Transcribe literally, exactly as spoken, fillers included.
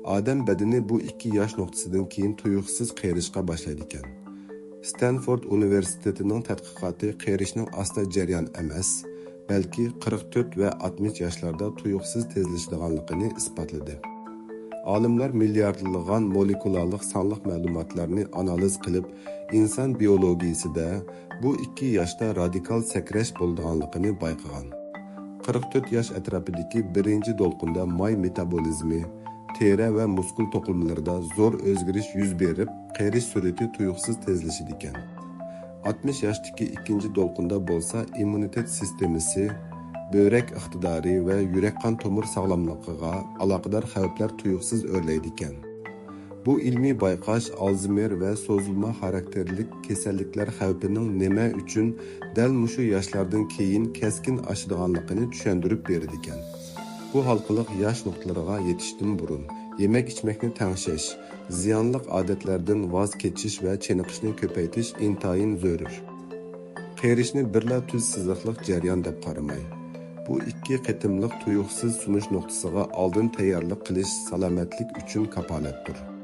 ئادەم بەدىنى بۇ ئىككى ياش نۇقتىسىدىن كېيىن تۇيۇقسىز قېرىشقا باشلايدىكەن. ستەنفورد ئۇنىۋېرسىتېتىنىڭ تەتقىقاتى قېرىشنىڭ ئاستا جەريان ئەمەس، بەلكى قىرىق تۆت ۋە ئاتمىش ياشلاردا تۇيۇقسىز تېزلىشىدىغانلىقىنى ئىسپاتلىدى. ئالىملار مىلياردلىغان مولېكۇلالىق سانلىق مەلۇماتلارنى ئانالىز قىلىپ، ئىنسان بىيولوگىيىسىدە بۇ ئىككى ياشتا رادىكال سەكرەش بولىدىغانلىقىنى بايقىغان. قىرىق تۆت ياش ئەتراپىدىكى بىرىنچى دولقۇندا ماي مېتابولىزمى، تېرە ۋە مۇسكۇل توقۇلمىلىرىدا زور ئۆزگىرىش يۈز بېرىپ، قېرىش سۈرئىتى تۇيۇقسىز تېزلىشىدىكەن. ئاتمىش ياشتىكى ئىككىنچى دولقۇندا بولسا ئىممۇنىتېت سىستېمىسى، بۆرەك ئىقتىدارى ۋە يۈرەك قان تومۇر ساغلاملىقىغا ئالاقىدار خەۋپلەر تۇيۇقسىز ئۆرلەيدىكەن. بۇ ئىلمىي بايقاش ئالزېيمېر ۋە سوزۇلما خاراكتېرلىك كېسەللىكلەر خەۋپىنىڭ نېمە ئۈچۈن دەل مۇشۇ ياشلاردىن كېيىن كەسكىن ئاشىدىغانلىقىنى چۈشەندۈرۈپ بېرىدىكەن. بۇ ھالقىلىق ياش نۇقتىلىرىغا يېتىشتىن بۇرۇن، يېمەك-ئىچمەكنى تەڭشەش، زىيانلىق ئادەتلەردىن ۋاز كېچىش ۋە چېنىقىشنى كۆپەيتىش ئىنتايىن زۆرۈر. قېرىشنى بىرلا تۈز سىزىقلىق جەريان دەپ قارىماي. بۇ ئىككى قېتىملىق تۇيۇقسىز سۇنۇش نۇقتىسىغا ئالدىن تەييارلىق قىلىش سالامەتلىك ئۈچۈن كاپالەتتۇر.